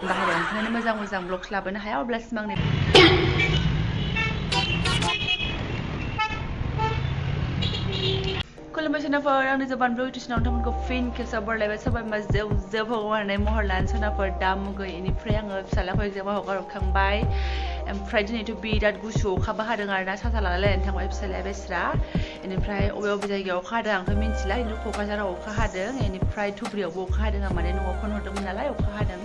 बाहेरायाव ओंखायनो मोजां ब्लग्स लाबोनो हाया अब्लासिम आंनि खुलुमबाय सोनाफोर आंनि जबानब्लग इउटिउबआव नोंथांमोनखौ फिन खेबसे बरायबाय सोरबा जेव भगवाननि महर लानो सोनाफोर दा मुगै इनिफ्राय आङो फिसालाखौ एग्जामाव हगारखांबाय ओमफ्राय दिनैथ' बिराद गुसु अखाबो हादों आरोना साथा लालायनानै थांबाय फिसालाया बेस्रा इनिफ्राय बबे जायगायाव अखा हादों आंथ' मिन्थिला खिन्थु क'क्राझाराव अखा हादों इनिफ्राय धुब्रियावबो अखा हादों आं माने न'आव फन हरदोंमोन नालाय अखा हादों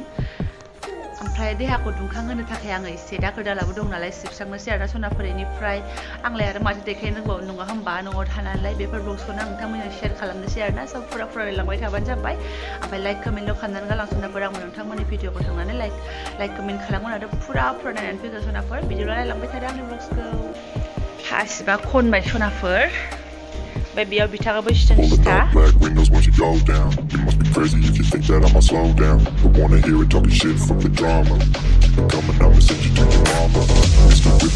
ओमफ्राय देहाखौ दुंखांहोनो थाखाय आङो एसे दाखोर दालाबो दं नालाय सिबस्रांनोसै आरोना सनाफोर इनिफ्राय आंलाय आरो माथो देखायनो रोंबावो नङा होमबा न'आव थानानैलाय बेफोर ब्लग्सखौनो आं नोंथांमोननो शेयार खालामनोसै आरोना सब फुरा फरायलांबाय थाबानो जाबाय ओमफ्राय लाइक कमेन्टल' खालामनानै गालां सनाफोर आंबो नोंथांमोननि भिडिअखौ थांनानै लाइक कमेन्ट खालामगोन आरो फुरा नायनानै फैगोन सनाफोर भिडिअ नायलांबाय थादो आंनि ब्लग्सखौ हासिबा खनबाय सनाफोर ओमफ्राय बेयाव बिथाङाबो सिथों सिथा Crazy if you think that I'ma slow down. But wanna hear it talking shit from the drama. Keep it coming, I'ma send you to your mama. Mr. Whip,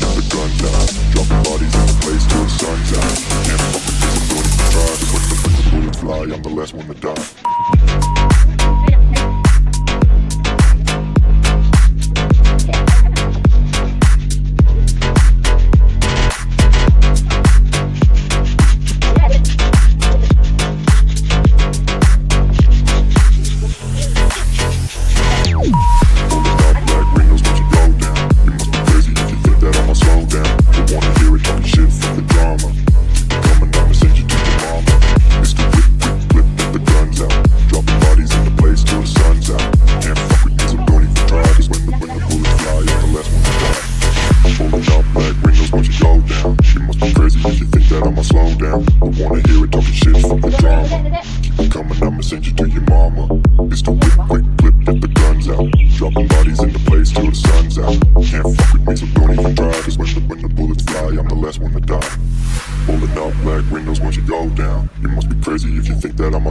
the guns out. Dropping bodies in the place till the sun's out. Can't fuck with this, don't even try. When the bullets fly, I'm the last one to die.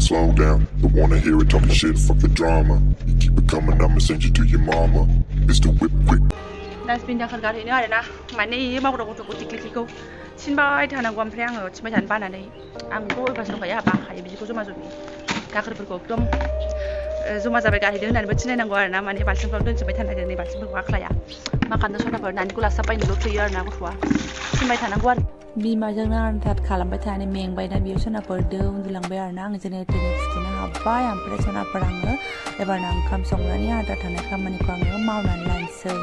Slow down, don't wanna hear it talking shit, fuck the drama. You keep it coming, I'ma send you to your mama. It's the whip. Dustbin दाखोर गारहैनो आरोना माने इयो मावग्रा गथ'खौ टिक्लिखौ सिनबाय थानांगौ ओमफ्राय आङो सिनबाय थानो बानानै आंथ' अयभास दंखायो बाखायो बिदिखौ जमा दाखोरफोरखौ एकदम जमा जाबाय गारहैदो होननानैबो थिनायनांगौ आरोना माने बाल्थिंफ्राव दोनजोबबाय थानो नागिरो नै बाल्थिंफोरखौ आख्लाया मा खालामनो सनाफोर नानिखौ लासाबबायनोल' थोयो आरोना गथ'आ सिनबाय थानांगौ आरो बिमाजोंनो आनथाद खालामबाय थानानै मेंबायना बेयाव सनाफोर दो उन्दुलांबाय आरोना आं जेने तेने फुथुनो हाबबाय ओमफ्राय सनाफोर आङो एबारनो ओंखाम संनानै आद्रा थानाय खामानिखौ आङो मावनानै लानोसै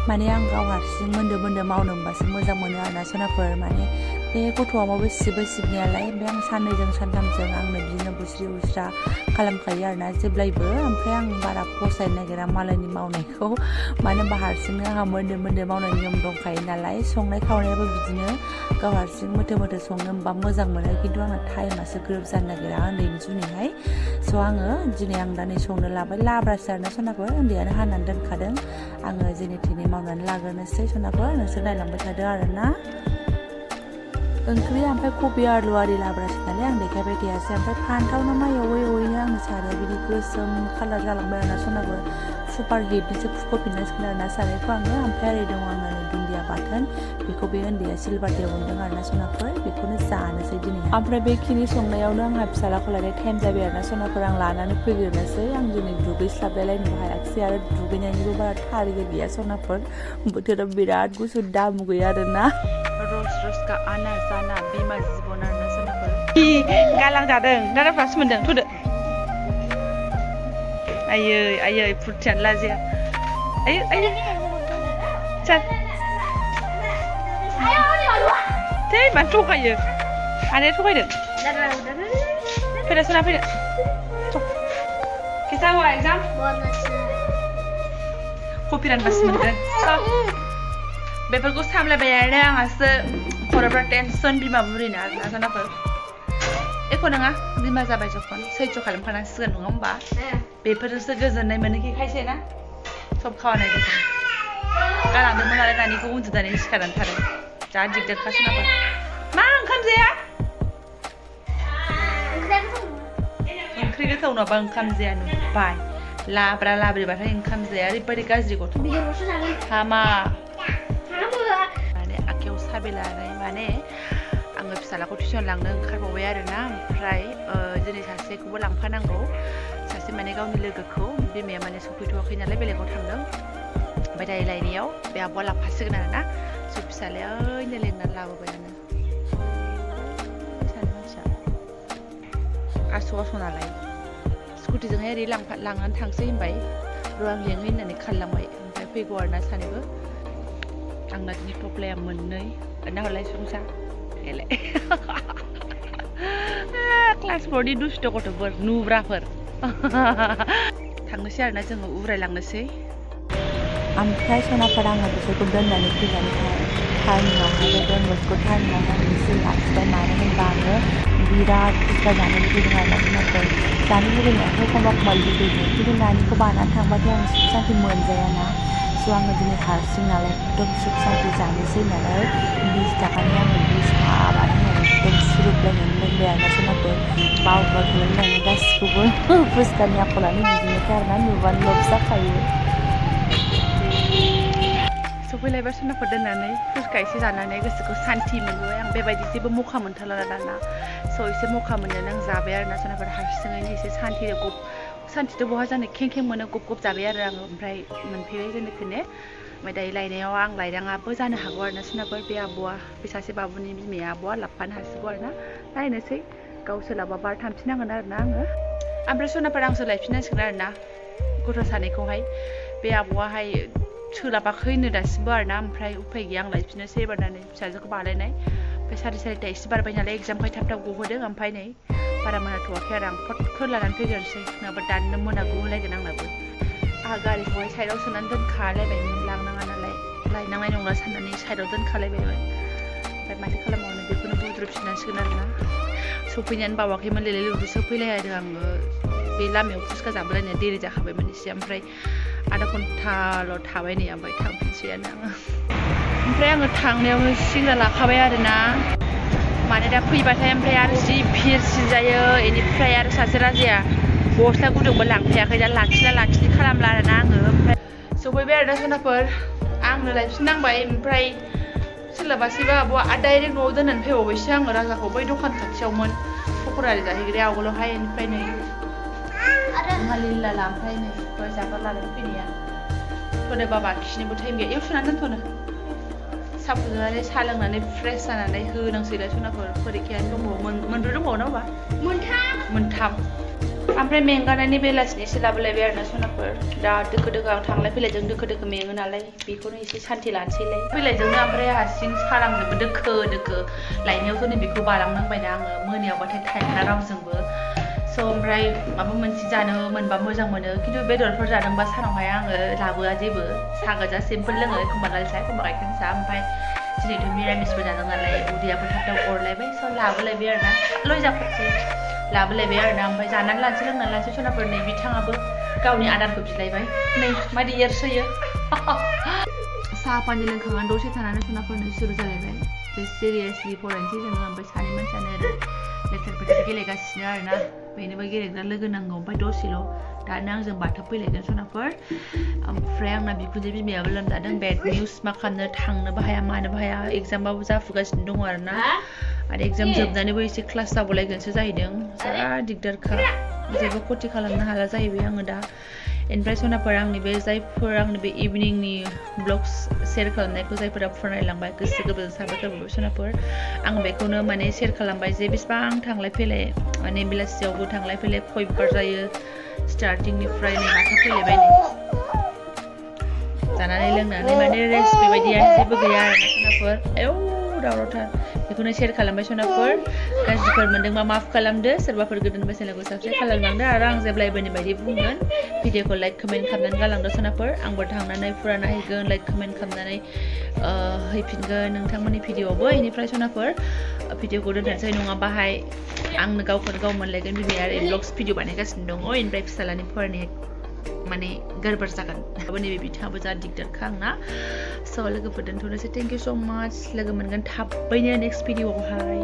माने आं गाव हारसिं मोन्दो मावनो मोनबासो मोजां मोनो आरोना सनाफोर माने बे गथ'आ माबा सिबनायालाय ओमफ्राय आं साननैजों सानथामजों आंनो बिदिनो बुस्रि खालामखायो आरोना जेब्लायबो ओमफ्राय आं बारा फसायनो नागिरा मालायनि मावनायखौ मानो होनबा हारसिंनो आंहा मोन्दो मावनाय नियम दंखायो नालाय संनाय खावनायाबो बिदिनो गाव हारसिं मोथो संनो होमबा मोजां मोनो खिन्थु आंना टाइमासो ग्रोब जानो नागिरा उन्दैनि जुनैहाय स' आङो दिनै आं दा नै संनो लाबाय लाब्रासो आरोना सनाफोर उन्दैयानो हानानै दोनखादों आङो जेने थेने मावनानै लाग्रोनोसै सनाफोर नोंसोर नायलांबाय थादो आरोना ओंख्रिया ओमफ्राय कबि आलु आरि लाब्रासो नालाय आं देखायबाय थायासै ओमफ्राय फान्थाव नामा एवैनो आंनि साराया बिदि गोसोम कालार जालांबाय आरोना सनाफोर सुपार हिटनिसो फुख'फिननांसिगोन आरोना सारायखौ आङो ओमफ्राय ओरै दङ आंना दुन्दिया बाथोन बेखौ बे उन्दैया सिलभारटियाव मोनदों आरोना सनाफोर बेखौनो जानोसै दिनै ओमफ्राय बेखिनि संनायावनो आंहा फिसालाखौ लायनाय टाइम जाबाय आरोना सनाफोर आं लानानै फैग्रोनोसै आं दिनै दुगैस्लाबलायलायनोबो हायाखिसै आरो दुगैनायनिबो बारा थारिग गैया सनाफोर बोथोरा बिराद गुसु दामु गैया आरोना रस का आना जाना बिमा जिबन आरोना सनाफोर गालां जादों दादाफ्रासो मोनदों थुदो आयै फुरथियानो लाजिया आयै चल थै मानो थगायो आदाया थगायदों फैदो सना फैदो किसा हुआ एग्जाम कपि रानबासो मोनगोन बेफोरखौ सामलायबाय आरो आंहासो खर'फ्रा टेनसन बिमा बुरिना आरोना सनाफोर एख' नङा बिमा जाबाय जखन सैज्य खालामखानांसिगोन नङा होमबा बेफोरजोंसो गोजोननाय मोनो कि खायसे ना सब खावानाय गोजोन गालांदोंमोन आरो नानिखौ उन्दुनानै सिखारनानै थादों जा दिगदारखा सनाफोर मा ओंखाम जाया ओंख्रि गोथाव नङाबा ओंखाम जाया नुबाय लाब्रा लाब्रिबाथाय ओंखाम जाया ओरैबायदि गाज्रि गथ' हामा माने आखायाव साबि लानाय माने आं आङो फिसालाखौ टिउसन लांनो ओंखारबावबाय आरोना ओमफ्राय दिनै सासेखौबो लांफानांगौ सासे माने गावनि लोगोखौ बिमाया माने सफैथ'वाखै नालाय बेलेगाव थांदों ओमफ्य दायो लायनायाव बे आब'आ लांफासिगोन आरोना स' फिसालाया ओइनो लेंनानै लाबोबायानो सानै मानसिया आस' नालाय स्कुटिजोंहाय ओरै लांनानै थांसै होनबाय र' आं लेङो होननानै खारलांबाय ओमफ्राय फैगौ आरोना सानैबो आंना दिनै थफ्लाया मोननै नाहरलाय संसा एलाय क्लास 4नि दुष्ट गथ'फोर नुब्राफोर थांनोसै आरोना जोङो उरायलांनोसै ओमफ्राय सनाफोर आङो बिसोरखौ दोननानै फैनानैहाय टार्निंआवहाय बे डन बस्क' टार्निंआवहाय एसे लाखिबाय मानो होनबा आङो बिराद फुचका जानो लुगैदों आरोना सनाफोर जानो लुगैनायाथ' एखमबा लुगैयो खिन्थु नानिखौ बानानै थांबाथाय आं सुख शान्ति मोनजायाना स' आङो दिनै हारसिं नालाय एकदम सुख शान्ति जानोसै होननानै 20 थाखानि आङो जुइस माबानानै एकदम सुरुबलायनानै लोंबाय आरोना सनाफोर बावगारथ'लायलायनानै गासिखौबो फुचकानि आखलानो बिदिनोखा आरोना नुबानो लब जाखायो सफैलायबाय सनाफोर दोननानै फुचका एसे जानानै गोसोखौ सान्ति मोनबाय आं बेबायदि जेबो मखा मोनथारला दाना स' एसे मखा मोननानै आं जाबाय आरोना सनाफोर हारसिङैनो एसे सान्तिथ' बहा जानो खें मोनो गब जाबाय आरो आङो ओमफ्राय मोनफैबाय जोंनिखौनो ओमफ्राय दायो लायनायाव आं लायनाङाबो जानो हागौ आरोना सनाफोर बे आब'आ बे सासे बाबुनि बिमाया आब'आ लाबोफानो हासिगौ आरोना नायनोसै गाव सोलाबाबा थांफिननांगोन आरोना आङो ओमफ्राय सनाफोर आंसो लायफिननांसिगोन आरोना गथ' सानैखौहाय बे आब'आहाय सोलाबाखैनो दासिमबो आरोना ओमफ्राय उफाय गैया आं लायफिननोसै एबारनानै फिसाजोखौ बानायनाय ओमफ्राय 4:30 एसे बारबाय नालाय एग्जामखाय थाब गहोदों ओमफ्राय नै बारा मोनाथ'वाखै आरो आं फटफोर लानानै फैग्रोनोसै नङाबा दाननो मोनागौ होनलायगोन आंनाबो आंहा गारिखौहाय साइडआव सोनानै दोनखालायबायमोन लांनाङा नालाय लायनांनाय नंला साननानै साइडआव दोनखालायबायमोन ओमफ्राय माथो खालामबावनो बेखौनो बुद्रुफिननांसिगोन आरोना सफैनायानो बावाखैमोन लेले लुदुसो फैलायदों आङो बे लामायाव फुचका जाबोलायनाया देरि जाखाबायमोन एसे ओमफ्राय आधा घन्टाल' थाबाय नै ओमफ्राय थांफिनसैयानो आङो ओमफ्राय आङो थांनायावनो सिंग्रा लाखाबाय आरोना माने दा फैबाथाय ओमफ्राय आरो जि भिरसिन जायो बेनिफ्राय आरो सासे राजाया गस्ला गुदुंबो लांफायाखै दा लाखिनि खालामला आरोना आङो ओमफ्राय सफैबाय आरोना सनाफोर आंनो लायफिननांबाय ओमफ्राय सोलाबासैबा आब'आ डाइरेक्ट न'आव दोननानै फैबावबायसो आङो राजाखौ बै दखान खाथियावमोन पक'रा जाहैग्राया आवगोलावहाय ओमफ्राय नै लिला ओमफ्राय नै दहाय जाग्रा लानानै फैनाया थ'नो बाबा खिनोबो टाइम गैया एव सुनानै दोनथ'नो साहा फुदुंनानै साहा लोंनानै फ्रेस जानानै होनांसैलाय सनाफोर फरिखायानो दंबावो मोनब्रै दंबावो ना होमबा मोनथाम ओमफ्राय मेंगानानै बेलासिनि एसे लाबोलायबाय आरोना सनाफोर दा दोखो आं थांलाय फैलायजों दोखो मेङो नालाय बेखौनो एसे सान्ति लानोसैलाय फैलायजोंनो ओमफ्राय हारसिं सालांनोबो दोखो लायनायावथ' नै बेखौ बारलांनांबायना आङो मोनायावबाथाय टाइमफ्रा रावजोंबो स' ओमफ्राय माबा मोनसे जानो मोनबा मोजां मोनो खिन्थु बेदरफोर जादोंबा सानावहाय आङो लाबोआ जेबो साहा गोजा सिम्पोल लोङो एखमबा लाल साहा एखमबा गाइखेर साहा ओमफ्राय दिनैथ' मिरामिसबो जादों नालाय उदैयाबो थाब अरलायबाय स' लाबोलायबाय आरोना लयजाफोरसै लाबोलायबाय आरोना ओमफ्राय जानानै लोंनानै लानोसै सनाफोर नै बिथाङाबो गावनि आदारखौ बिलायबाय नै मादि एरसोयो साहा पानि लोंखांनानै दसे थानानै सनाफोरनो सुरु जालायबाय बे सिरियासलि फरायनोसै जोङो ओमफ्राय सानै मानसियानो ओरै लेथेर फेथेर गेलेगासिनो आरोना बेनोबो गेलेग्रा लोगो नांगौ ओमफ्राय दसेल' दानो आंजों बाथौ फैलायगोन सनाफोर ओमफ्राय आंना बिखुनजो बिमायाबो लोमजादों बेड निउस मा खालामनो थांनोबो हाया मानोबो हाया एग्जामाबो जाफुगासिनो दङ आरोना आरो एग्जाम जोबनानैबो एसे क्लास जाबावलायगोनसो जाहैदों जा दिगदारखा जेबो खथि खालामनो हाला जाहैबाय आङो दा ओमफ्राय सनाफोर आंनि बे जायफोर आंनि बे इभिनिंनि ब्लग्स शेयार खालामनायखौ जायफोरा फरायलांबाय गोसो गोरबोजों साबायखर बावबाय सनाफोर आं बेखौनो माने शेयार खालामबाय जे बेसेबां थांलाय फैलाय माने बेलासियावबो थांलाय फैलाय खयबार जायो स्टार्टिंनिफ्राय नै माथा फैलायबाय नै जानानै लोंनानै माने रेस्ट बेबायदिया जेबो गैया आरोना सनाफोर आयौ दावरावथार बेखौनो शेयार खालामबाय सनाफोर गाज्रिफोर मोनदोंबा माफ खालामदो सोरबाफोर गोदान चेनेलखौ साबस्क्राइब खालामलांदो आरो आं जेब्लायबोनि बायदि बुंगोन भिडिअखौ लाइक कमेन्ट खालामनानै गालांदो सनाफोर आंबो थांनानै फुरा नायहैगोन लाइक कमेन्ट खालामनानै हैफिनगोन नोंथांमोननि भिडिअआवबो बेनिफ्राय सनाफोर भिडिअखौ दोननोसै नङाबाहाय आंनो गावखौनो गाव मोनलायगोन बिमाया आरो ब्लग्स भिडिअ बानायगासिनो दङ बेनिफ्राय फिसालानि फरायनाया माने गड़बड़ जागोन नैबे बिथाङाबो जा दिगदारखा आंना स' लोगोफोर दोनथ'नोसै थेंक इउ स' माच लोगो मोनगोन थाबैनो नेक्स्ट भिडिअआवहाय